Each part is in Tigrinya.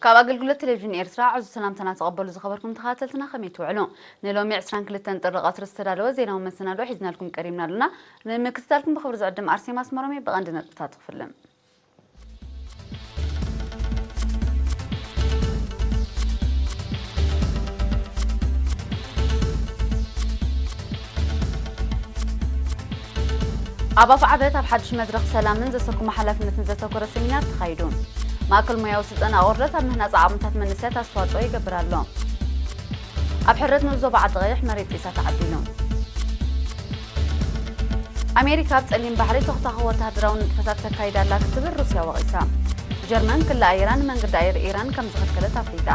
ካብ ኣገልግሎት ቴሌቪዥን ኤርትራ ዕዙዝ ሰላምታና ተቐበሉ ዝኸበርኩም ተኸታተልትና፣ ከመይ ትውዕሉ? ንሎሚ ዕስራን ክልተን ጥሪ ቀትሪ ዝተዳለወ ዜናዊ መሰናዶ ሒዝናልኩም ቀሪብና ኣለና። ንምክትታልኩም ብኽብሪ ዝዕድም ኣርሴማ ኣስመሮም እየ። ብቐንዲ ነጥብታት ክፍልም። ኣብ ኣፍዓበት ኣብ ሓድሽ መድረኽ ሰላምን ዘሰኩሞ ሓላፍነትን ዘተኮረ ሰሚናር ተኻይዱ። ማእከል ሞያዊ ስልጠና ኣቑርደት ኣብ ምህናጽ ዓቕምታት መንእሰያት ኣስተዋጽኦ ይገብር ኣሎ። ኣብ ሕረት ንኡስ ዞባ ዓዲ ቀይሕ መሬት ጢሳ ተዓዲሉ። ኣሜሪካ ኣብ ጸሊም ባሕሪ ተኽታኺ ወተሃደራዊ ንጥፈታት ተካይድ ኣላ ክትብል ሩስያ ወቒሳ። ጀርመን ክሊ ኣየራ ንመንገዲ ኣየር ኢራን ከም ዝኸልከለት ኣፍሊጣ።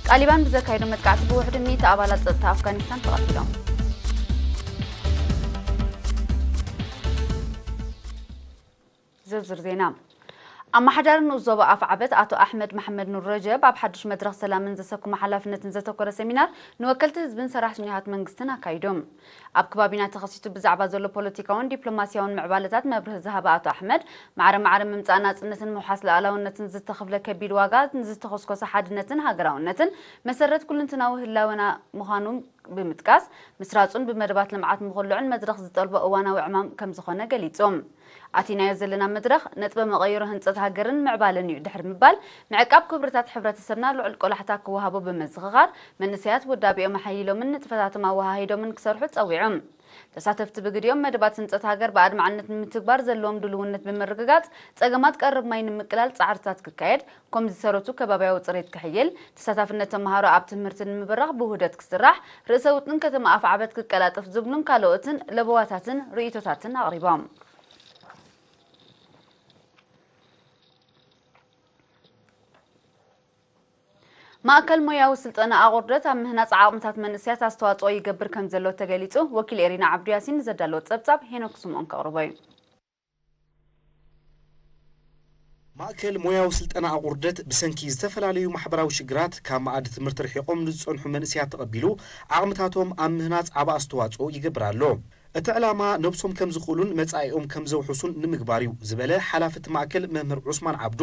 ጣሊባን ብዘካየዶ መጥቃዕቲ ብውሕዱ ሚእቲ ኣባላት ጸጥታ ኣፍጋኒስታን ተቐቲሎም። ዝርዝር ዜና። ኣመሓዳሪ ንኡስ ዞባ ኣፍዓበት ኣቶ ኣሕመድ መሓመድ ኑር ረጀብ ኣብ ሓድሽ መድረኽ ሰላምን ዘሰኩሞ ሓላፍነትን ዘተኮረ ሰሚናር ንወከልቲ ህዝብን ሰራሕተኛታት መንግስትን ኣካይዶም። ኣብ ከባቢና ተኸሲቱ ብዛዕባ ዘሎ ፖለቲካውን ዲፕሎማስያውን ምዕባለታት መብርሂ ዝሃበ ኣቶ ኣሕመድ፣ ማዕረ ማዕረ ምምጻእ ናጽነትን ምውሓስ ሉዓላውነትን ዝተኸፍለ ከቢድ ዋጋ ንዝተኾስኮሰ ሓድነትን ሃገራውነትን መሰረት ኩልንትናዊ ህላወና ምዃኑ ብምጥቃስ፣ ምስራጹን ብመደባት ልምዓት ምኹልዑን መድረኽ ዝጠልቦ እዋናዊ ዕማም ከምዝኾነ ገሊጹ። ኣቲናዮ ዘለና መድረኽ ነጥበ መቐይሮ ህንጸት ሃገርን ምዕባለን እዩ ድሕሪ ምባል፣ ምዕቃብ ክብርታት ሕብረተሰብና ልዑል ቆላሕታ ክወሃቦ ብምዝኽኻር፣ መንእሰያት ውዳቤኦም ኣሐይሎምን ንጥፈታቶም ኣወሃሂዶምን ክሰርሑ ጸዊዑ። ተሳተፍቲ ብግዲኦም፣ መደባት ህንጸት ሃገር ብኣድማዕነት ንምትግባር ዘለዎም ድልውነት ብምርግጋጽ፣ ጸገማት ቀረብ ማይ ንምቅላል ጻዕርታት ክካየድ፣ ኮም ዝሰረቱ ከባብያዊ ጽሬት ክሕይል፣ ተሳታፍነት ተመሃሮ ኣብ ትምህርቲ ንምብራኽ ብውህደት ክስራሕ፣ ርእሰ ውጥን ከተማ ኣፍዓበት ክቀላጠፍ ዝብሉን ካልኦትን ለበዋታትን ርእይቶታትን ኣቕሪቦም። ማእከል ሞያዊ ስልጠና ኣቑርደት ኣብ ምህናጽ ዓቕምታት መንእሰያት ኣስተዋጽኦ ይገብር ከም ዘሎ ተገሊጹ። ወኪል ኤሪና ዓብዱ ያሲን ንዘዳለዎ ጸብጻብ ሄኖክ ስምኦን ከቕርቦ እዩ። ማእከል ሞያዊ ስልጠና ኣቑርደት ብሰንኪ ዝተፈላለዩ ማሕበራዊ ሽግራት ካብ መኣዲ ትምህርቲ ርሒቖም ንዝጸንሑ መንእሰያት ተቐቢሉ ዓቕምታቶም ኣብ ምህናጽ ዓቢ ኣስተዋጽኦ ይገብር ኣሎ። እቲ ዕላማ ነብሶም ከም ዝኽእሉን መጻኢኦም ከም ዘውሕሱን ንምግባር እዩ ዝበለ ሓላፊ እቲ ማእከል መምህር ዑስማን ዓብዱ፣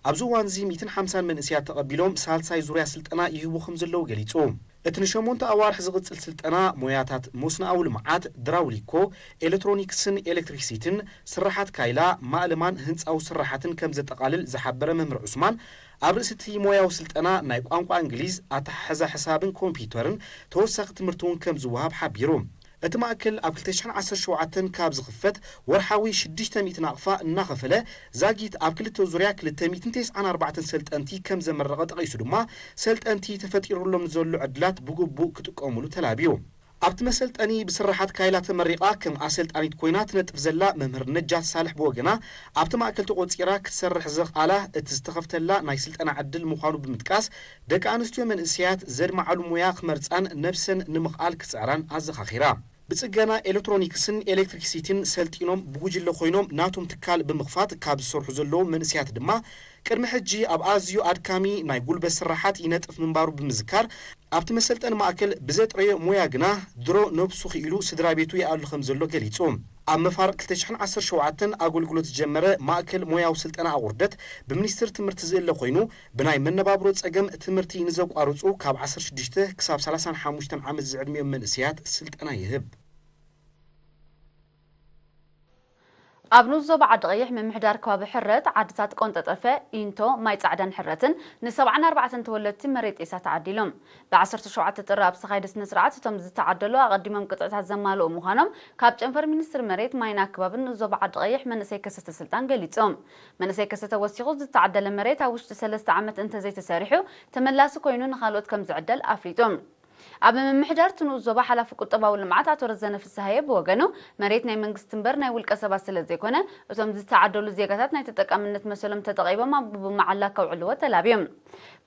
ኣብዚ እዋን እዚ ሚእትን ሓምሳን መንእሰያት ተቐቢሎም ሳልሳይ ዙርያ ስልጠና ይህቡ ከም ዘለዉ ገሊጹ። እቲ ንሸሞንተ ኣዋርሕ ዝቕጽል ስልጠና ሞያታት መስኖኣዊ ልምዓት፣ ድራውሊኮ፣ ኤሌክትሮኒክስን ኤሌክትሪክሲቲን፣ ስርሓት ካይላ፣ ማእለማን ህንጻዊ ስርሓትን ከም ዘጠቓልል ዝሓበረ መምህር ዑስማን፣ ኣብ ርእሲ እቲ ሞያዊ ስልጠና ናይ ቋንቋ እንግሊዝ፣ ኣተሓሕዛ ሕሳብን ኮምፒውተርን ተወሳኺ ትምህርቲ እውን ከም ዝወሃብ ሓቢሩ። እቲ ማእከል ኣብ ክልተ ሽሕን ዓሰርተ ሸውዓተን ካብ ዝኽፈት ወርሓዊ ሽዱሽተ ሚእቲ ናቕፋ እናኸፈለ፣ ዛጊት ኣብ ክልተ ዙርያ ክልተ ሚእትን ተስዓን ኣርባዕተን ሰልጠንቲ ከም ዘመረቐ ጠቒሱ ድማ፣ ሰልጠንቲ ተፈጢሩሎም ንዘሎ ዕድላት ብግቡእ ክጥቀሙሉ ተላብዩ። ኣብቲ መሰልጠኒ ብስርሓት ካይላ ተመሪቓ ከም ኣሰልጣኒት ኮይና ትነጥፍ ዘላ መምህር ነጃት ሳልሕ ብወገና፣ ኣብቲ ማእከል ተቖጺራ ክትሰርሕ ዘኽኣላ እቲ ዝተኸፍተላ ናይ ስልጠና ዕድል ምዃኑ ብምጥቃስ፣ ደቂ ኣንስትዮ መንእሰያት ዘድመዓሉ ሞያ ክመርጻን ነብሰን ንምኽኣል ክጽዕራን ኣዘኻኺራ። ብጽገና ኤሌክትሮኒክስን ኤሌክትሪክሲቲን ሰልጢኖም ብጉጅለ ኮይኖም ናቶም ትካል ብምኽፋት ካብ ዝሰርሑ ዘለዉ መንእሰያት ድማ፣ ቅድሚ ሕጂ ኣብ ኣዝዩ ኣድካሚ ናይ ጉልበት ስራሓት ይነጥፍ ምንባሩ ብምዝካር፣ ኣብቲ መሰልጠኒ ማእከል ብዘጥረዮ ሞያ ግና ድሮ ነብሱ ክኢሉ ስድራ ቤቱ ይኣሉ ከም ዘሎ ገሊጹ። ኣብ መፋርቕ ክልተ ሽሕን ዓሰርተ ሸውዓተን ኣገልግሎት ዝጀመረ ማእከል ሞያዊ ስልጠና ኣቑርደት ብሚኒስትሪ ትምህርቲ ዝእለ ኮይኑ፣ ብናይ መነባብሮ ጸገም ትምህርቲ ንዘቋርጹ ካብ ዓሰርተ ሽዱሽተ ክሳብ ሰላሳን ሓሙሽተን ዓመት ዝዕድሚኦም መንእሰያት ስልጠና ይህብ። ኣብ ንኡስ ዞባ ዓዲ ቀይሕ ምምሕዳር ከባቢ ሕረት ዓድታት ቆንጠጠፈ፣ ኢንቶ፣ ማይ ጻዕዳን ሕረትን ንሰብዓን ኣርባዕተን ተወለድቲ መሬት ጤሳ ተዓዲሎም። ብ ዓሰርተ ሸውዓተ ጥሪ ኣብ ዝተኻየደ ስነ ስርዓት እቶም ዝተዓደሉ ኣቐዲሞም ቅጥዕታት ዘማልኡ ምዃኖም ካብ ጨንፈር ሚኒስትሪ መሬት ማይን ኣከባብን ንኡስ ዞባ ዓዲ ቀይሕ መንእሰይ ከሰተ ስልጣን ገሊጹ። መንእሰይ ከሰተ ወሲኹ ዝተዓደለ መሬት ኣብ ውሽጢ ሰለስተ ዓመት እንተዘይተሰሪሑ ተመላሲ ኮይኑ ንኻልኦት ከም ዝዕደል ኣፍሊጡ። ኣብ ምምሕዳር እቲ ንኡስ ዞባ ሓላፊ ቁጠባዊ ልምዓት ኣቶ ረዘነ ፍስሃየ ብወገኑ፣ መሬት ናይ መንግስቲ እምበር ናይ ውልቀ ሰባት ስለ ዘይኮነ፣ እቶም ዝተዓደሉ ዜጋታት ናይ ተጠቃምነት መሰሎም ተጠቒቦም ኣብ ብመዓላ ከውዕልዎ ተላብዩ።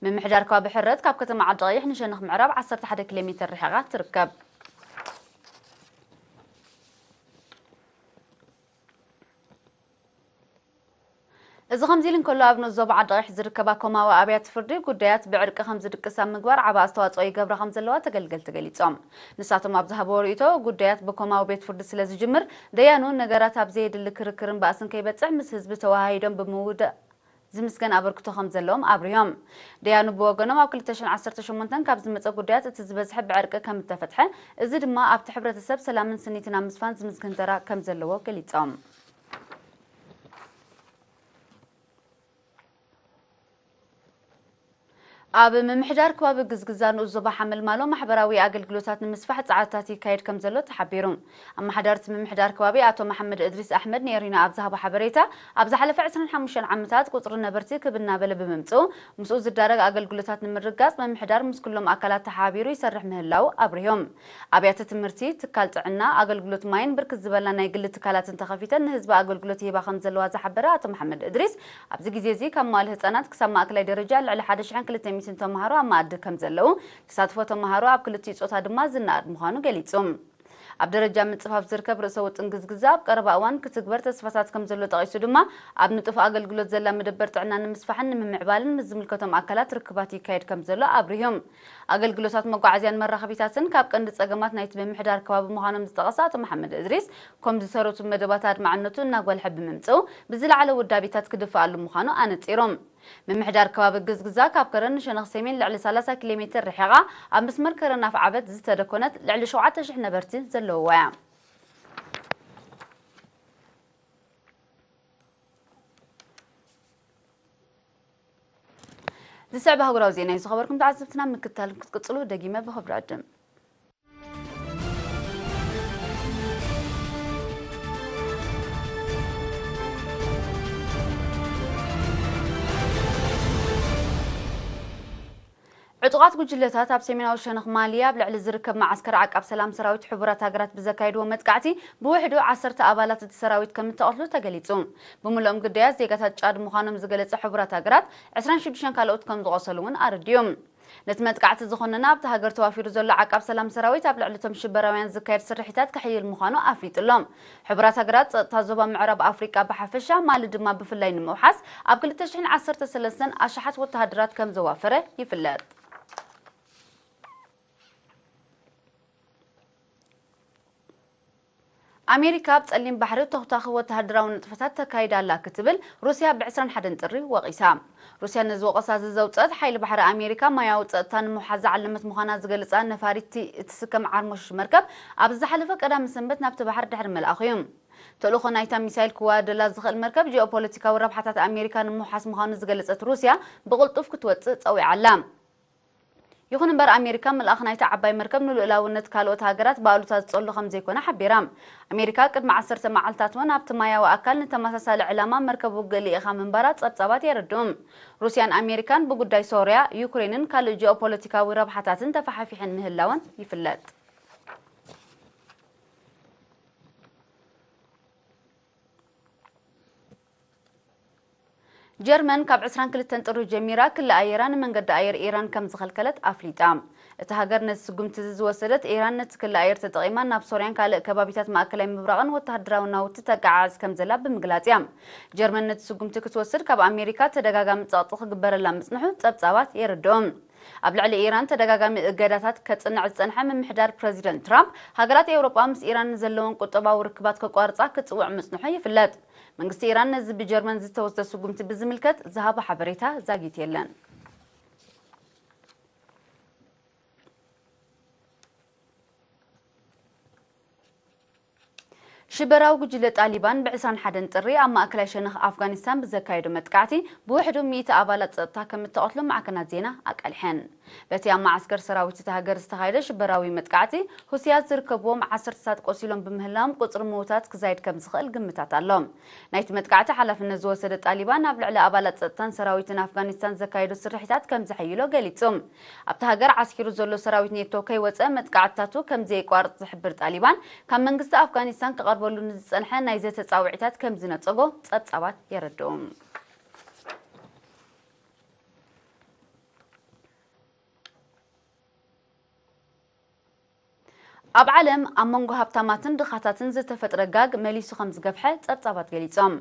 ምምሕዳር ከባቢ ሕረት ካብ ከተማ ዓዲ ቀይሕ ንሸነኽ ምዕራብ ዓሰርተ ሓደ ኪሎ ሜተር ርሒቓ ትርከብ። እዚ ከምዚ ኢሉ እንከሎ፣ ኣብ ንኡስ ዞባ ዓዲ ቀይሕ ዝርከባ ኮማዊ ኣብያተ ፍርዲ ጉዳያት ብዕርቂ ከም ዝድቅስ ኣብ ምግባር ዓቢ ኣስተዋጽኦ ይገብራ ከም ዘለዋ ተገልገልቲ ገሊጾም። ንሳቶም ኣብ ዝሃብዎ ርእይቶ፣ ጉዳያት ብኮማዊ ቤት ፍርዲ ስለ ዝጅምር፣ ደያኑ ነገራት ኣብ ዘየድሊ ክርክርን ባእስን ከይበጽሕ ምስ ህዝቢ ተወሃሂዶም ብምውዳእ ዝምስገን ኣበርክቶ ከም ዘለዎም ኣብሪሆም። ደያኑ ብወገኖም ኣብ ክልተ ሽሕን ዓሰርተ ሸሞንተን ካብ ዝመጸ ጉዳያት እቲ ዝበዝሐ ብዕርቂ ከም እተፈትሐ፣ እዚ ድማ ኣብቲ ሕብረተሰብ ሰላምን ስኒትን ኣብ ምስፋን ዝምስገን ተራ ከም ዘለዎ ገሊጾም። ኣብ ምምሕዳር ከባቢ ግዝግዛ ንኡስ ዞባ ሓመልማሎ ማሕበራዊ ኣገልግሎታት ንምስፋሕ ጻዕርታት ይካየድ ከም ዘሎ ተሓቢሩ። ኣመሓዳርቲ ምምሕዳር ከባቢ ኣቶ መሓመድ እድሪስ ኣሕመድ ንኤሪና ኣብ ዝሃቦ ሓበሬታ፣ ኣብ ዝሓለፈ ዕስራን ሓሙሽተን ዓመታት ቁጽሪ ነበርቲ ክብ እናበለ ብምምጽኡ፣ ምስኡ ዝዳረግ ኣገልግሎታት ንምርግጋጽ ምምሕዳር ምስ ኩሎም ኣካላት ተሓቢሩ ይሰርሕ ምህላው ኣብሪሆም። ኣብያተ ትምህርቲ፣ ትካል ጥዕና፣ ኣገልግሎት ማይን ብርክት ዝበላ ናይ ግሊ ትካላትን ተኸፊተን ንህዝቢ ኣገልግሎት ይህባ ከም ዘለዋ ዝሓበረ ኣቶ መሓመድ እድሪስ፣ ኣብዚ ግዜ እዚ ካብ መዋለ ህጻናት ክሳብ ማእከላይ ደረጃ ልዕሊ ሓደ ሽሕን ክልተ ሚእትን ተምሃሮ ኣብ መኣዲ ከም ዘለዉ፣ ተሳትፎ ተምሃሮ ኣብ ክልቲኡ ጾታ ድማ ዝነኣድ ምዃኑ ገሊጹ። ኣብ ደረጃ ምጽፋፍ ዝርከብ ርእሰ ውጥን ግዝግዛ ኣብ ቀረባ እዋን ክትግበር ተስፋታት ከም ዘሎ ጠቒሱ ድማ፣ ኣብ ንጡፍ ኣገልግሎት ዘላ መደበር ጥዕና ንምስፋሕን ንምምዕባልን ምስ ዝምልከቶም ኣካላት ርክባት ይካየድ ከም ዘሎ ኣብሪሁ። ኣገልግሎታት መጓዓዝያን መራኸቢታትን ካብ ቀንዲ ጸገማት ናይቲ ምምሕዳር ከባቢ ምዃኖም ዝጠቐሰ ኣቶ መሓመድ እድሪስ፣ ኮም ዝሰረቱ መደባት ኣድማዕነቱ እናጎልሐ ብምምጽኡ ብዝለዓለ ውዳቤታት ክድፈኣሉ ምዃኑ ኣነጺሮም። ምምሕዳር ከባቢ ግዝግዛ ካብ ከረን ንሸነኽ ሰሜን ልዕሊ ሰላሳ ኪሎ ሜትር ርሒቓ ኣብ መስመር ከረን ኣፍዓበት ዝተደኮነት ልዕሊ ሸውዓተ ሽሕ ነበርቲ ዘለውዋ እያ። ዝስዕብ ኣህጉራዊ ዜና እዩ ዝኸበርኩም ተዓዘብትና ምክትታል ክትቅጽሉ ደጊመ ብኽብሪ ዕድም። ዕጡቓት ጉጅለታት ኣብ ሰሜናዊ ሸነኽ ማሊ ኣብ ልዕሊ ዝርከብ መዓስከር ዓቃብ ሰላም ሰራዊት ሕቡራት ሃገራት ብዘካየድዎ መጥቃዕቲ ብውሕዱ ዓሰርተ ኣባላት እቲ ሰራዊት ከም እተቐትሉ ተገሊጹ። ብምልኦም ግዳያት ዜጋታት ጫድ ምዃኖም ዝገለጸ ሕቡራት ሃገራት ዕስራን ሽዱሽተን ካልኦት ከም ዝቖሰሉ እውን ኣረዲኡ። ነቲ መጥቃዕቲ ዝኾነና ኣብቲ ሃገር ተዋፊሩ ዘሎ ዓቃብ ሰላም ሰራዊት ኣብ ልዕሊ እቶም ሽበራውያን ዝካየድ ስርሒታት ከሕይል ምዃኑ ኣፍሊጡ ኣሎ። ሕቡራት ሃገራት ጸጥታ ዞባ ምዕራብ ኣፍሪቃ ብሓፈሻ ማሊ ድማ ብፍላይ ንምውሓስ ኣብ ክልተ ሽሕን ዓሰርተ ሰለስተን ኣሽሓት ወተሃደራት ከም ዘዋፈረ ይፍለጥ። ኣሜሪካ ኣብ ጸሊም ባሕሪ ተኹታኺ ወተሃደራዊ ንጥፈታት ተካይዳ ኣላ ክትብል ሩስያ ብ ዕስራን ሓደን ጥሪ ወቒሳ። ሩስያ ነዚ ወቐሳ እዚ ዘውጸት ሓይሊ ባሕሪ ኣሜሪካ ማያዊ ጸጥታ ንምውሓስ ዝዓለመት ምዃና ዝገልጻ ነፋሪት እቲ እትስከም ዓርሞሽሽ መርከብ ኣብ ዝሓለፈ ቀዳሚ ሰንበት ናብቲ ባሕሪ ድሕሪ ምልኣኹ እዩ። ተልእኾ ናይታ ሚሳይል ክወዳደላ ዝኽእል መርከብ ጂኦፖለቲካዊ ረብሓታት ኣሜሪካ ንምውሓስ ምዃኑ ዝገለጸት ሩስያ ብቕልጡፍ ክትወጽእ ጸዊዓ ኣላ። ይኹን እምበር ኣሜሪካ ምልኣኽ ናይታ ዓባይ መርከብ ንልኡላውነት ካልኦት ሃገራት ብኣሉታ ዝጸሉ ከም ዘይኮነ ሓቢራ። ኣሜሪካ ቅድሚ ዓሰርተ መዓልታት እውን ኣብቲ ማያዊ ኣካል ንተመሳሳሊ ዕላማ መርከብ ውግእ ልኢኻ ምንባራ ጸብጻባት የረድኡ። ሩስያን ኣሜሪካን ብጉዳይ ሶርያ፣ ዩክሬንን ካልእ ጂኦፖለቲካዊ ረብሓታትን ተፈሓፊሐን ምህላወን ይፍለጥ። ጀርመን ካብ ዕስራን ክልተን ጥሪ ጀሚራ ክሊ ኣየራ ንመንገዲ ኣየር ኢራን ከም ዝኸልከለት ኣፍሊጣ። እታ ሃገር ነዚ ስጉምቲ እዚ ዝወሰደት፣ ኢራን ነቲ ክሊ ኣየር ተጠቒማ ናብ ሶርያን ካልእ ከባቢታት ማእከላይ ምብራቕን ወተሃደራዊ ናውቲ ተገዓዕዝ ከም ዘላ ብምግላጽ እያ። ጀርመን ነቲ ስጉምቲ ክትወስድ ካብ ኣሜሪካ ተደጋጋሚ ጸቕጢ ክግበረላ ምጽንሑ ጸብጻባት የረድኡ። ኣብ ልዕሊ ኢራን ተደጋጋሚ እገዳታት ከጽንዕ ዝጸንሐ ምምሕዳር ፕረዚደንት ትራምፕ፣ ሃገራት ኤውሮጳ ምስ ኢራን ዘለወን ቁጠባዊ ርክባት ከቋርጻ ክጽውዕ ምጽንሑ ይፍለጥ። መንግስቲ ኢራን ነዚ ብጀርመን ዝተወስደ ስጉምቲ ብዝምልከት ዝሃቦ ሓበሬታ ዛጊት የለን። ሽበራዊ ጉጅለ ጣሊባን ብ ዕስራን ሓደን ጥሪ ኣብ ማእከላይ ሸነኽ ኣፍጋኒስታን ብዘካየዶ መጥቃዕቲ ብውሕዱ ሚእቲ ኣባላት ጸጥታ ከም እተቐትሉ ማዕከናት ዜና ኣቃሊሐን። በቲ ኣብ መዓስከር ሰራዊት እታ ሃገር ዝተኻየደ ሽበራዊ መጥቃዕቲ፣ ሁሲያት ዝርከብዎም ዓሰርተታት ቆሲሎም ብምህላዎም ቁጽሪ ምዉታት ክዛይድ ከም ዝኽእል ግምታት ኣሎ። ናይቲ መጥቃዕቲ ሓላፍነት ዝወሰደ ጣሊባን ኣብ ልዕሊ ኣባላት ጸጥታን ሰራዊትን ኣፍጋኒስታን ዘካየዶ ስርሒታት ከም ዘሐይሎ ገሊጹ። ኣብታ ሃገር ዓስኪሩ ዘሎ ሰራዊት ኔቶ ከይወጸ መጥቃዕትታቱ ከም ዘየቋርጽ ዝሕብር ጣሊባን፣ ካብ መንግስቲ ኣፍጋኒስታን ክቐርበሉ ንዝጸንሐ ናይ ዘተ ጻውዒታት ከም ዝነጸጎ ጸብጻባት የረድኡ። ኣብ ዓለም ኣብ መንጎ ሃብታማትን ድኻታትን ዝተፈጥረ ጋግ መሊሱ ከም ዝገፍሐ ጸብጻባት ገሊጾም።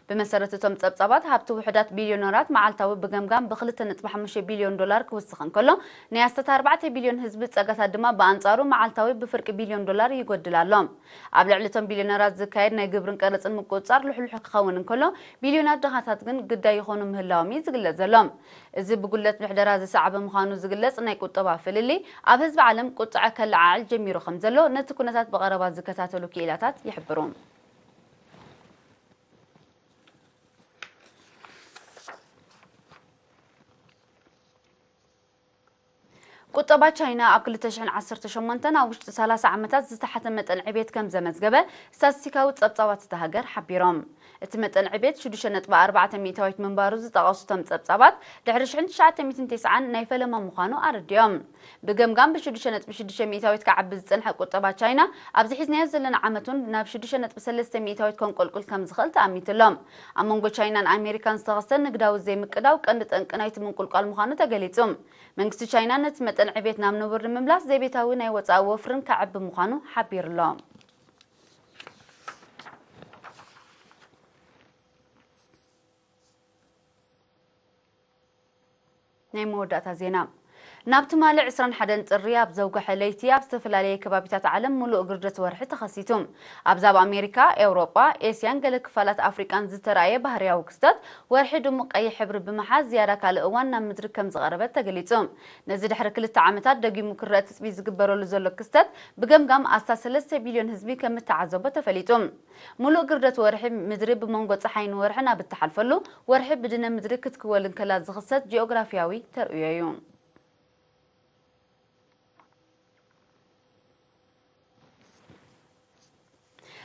ብመሰረት እቶም ጸብጻባት፣ ሃብቲ ውሑዳት ቢልዮነራት መዓልታዊ ብገምጋም ብ2.5 ቢልዮን ዶላር ክውስኽ እንከሎ፣ ናይ ኣስታት ኣርባዕተ ቢልዮን ህዝቢ ጸጋታት ድማ ብኣንጻሩ መዓልታዊ ብፍርቂ ቢልዮን ዶላር ይጎድል ኣሎ። ኣብ ልዕሊ እቶም ቢልዮነራት ዝካየድ ናይ ግብርን ቀረጽን ምቁጽጻር ልሕሉሕ ክኸውን እንከሎ፣ ቢልዮናት ድኻታት ግን ግዳይ ይኾኑ ምህላዎም እዩ ዝግለጽ ዘሎ። እዚ ብጉድለት ምሕደራ ዝሰዓበ ምዃኑ ዝግለጽ ናይ ቁጠባ ፍልልይ፣ ኣብ ህዝቢ ዓለም ቁጥዐ ከለዓዕል ጀሚሩ ከም ዘሎ ነቲ ኩነታት ብቐረባ ዝከታተሉ ክኢላታት ይሕብሩ። ቁጠባ ቻይና ኣብ ክልተ ሽሕን ዓሰርተ ሸሞንተን ኣብ ውሽጢ ሰላሳ ዓመታት ዝተሓተ መጠን ዕቤት ከም ዘመዝገበ ስታትስቲካዊ ጸብጻባት እታ ሃገር ሓቢሮም። እቲ መጠን ዕቤት ሽዱሽተ ነጥቢ ኣርባዕተ ሚእታዊት ምንባሩ ዝጠቐሱ እቶም ጸብጻባት፣ ድሕሪ ሽሕን ትሽዓተ ሚእትን ተስዓን ናይ ፈለማ ምዃኑ ኣረዲኦም። ብገምጋም ብሽዱሽተ ነጥቢ ሽዱሽተ ሚእታዊት ክዓቢ ዝጸንሐ ቁጠባ ቻይና፣ ኣብዚ ሒዝናዮ ዘለና ዓመት እውን ናብ ሽዱሽተ ነጥቢ ሰለስተ ሚእታዊት ከንቆልቁል ከም ዝኽእል ተኣሚቱ ኣሎ። ኣብ መንጎ ቻይናን ኣሜሪካን ዝተኸስተ ንግዳዊ ዘይምቅዳው ቀንዲ ጠንቂ ናይቲ ምንቁልቋል ምዃኑ ተገሊጹ። መንግስቲ ቻይና ነቲ መጠን ዕቤት ናብ ንቡር ንምምላስ ዘይቤታዊ ናይ ወጻኢ ወፍርን ከዕቢ ምዃኑ ሓቢሩ ኣሎ። ናይ መወዳእታ ዜና። ናብ ትማሊ ዕስራን ሓደን ጥሪ ኣብ ዘውግሐ ለይቲ ኣብ ዝተፈላለየ ከባቢታት ዓለም ምሉእ ግርደት ወርሒ ተኸሲቱ። ኣብዛ ኣብ ኣሜሪካ፣ ኤውሮጳ፣ ኤስያን ገለ ክፋላት ኣፍሪቃን ዝተራእየ ባህርያዊ ክስተት፣ ወርሒ ድሙቕ ቀይሕ ሕብሪ ብምሓዝ ዝያዳ ካልእ እዋን ናብ ምድሪ ከም ዝቐረበት ተገሊጹ። ነዚ ድሕሪ ክልተ ዓመታት ደጊሙ ክረአ ትጽቢት ዝግበረሉ ዘሎ ክስተት፣ ብገምጋም ኣስታት ሰለስተ ቢልዮን ህዝቢ ከም እተዓዘቦ ተፈሊጡ። ምሉእ ግርደት ወርሒ ምድሪ ብመንጎ ጸሓይን ወርሕን ኣብ እትሓልፈሉ፣ ወርሒ ብድነ ምድሪ ክትክወል እንከላ ዝኽሰት ጂኦግራፊያዊ ተርእዮ እዩ።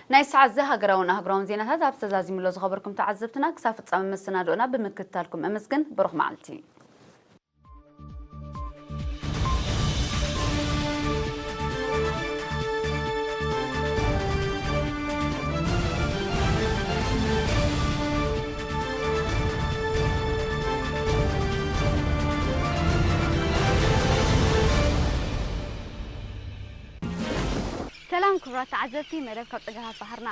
ናይ ሰዓት እዚ ሃገራውን ኣህጉራውን ዜናታት ኣብ ዝተዛዚሙሎ ዝኸበርኩም ተዓዘብትና፣ ክሳብ ፍጻመ መሰናድኦና ብምክትታልኩም እምስግን። ብሩኽ መዓልቲ። ሰላም ክቡራት ተዓዘብቲ መደብ ካብ ጽገታት ባሕርና።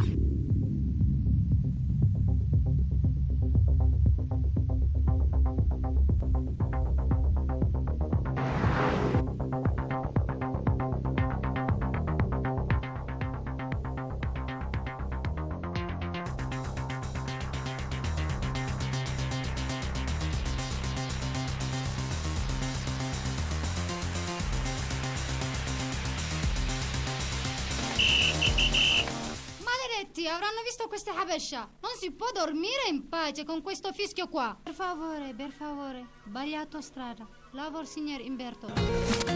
Maledetti, avranno visto questi Habesha. Non si può dormire in pace con questo fischio qua. Per favore, per favore, sbagliato strada. Lavor signor Imberto.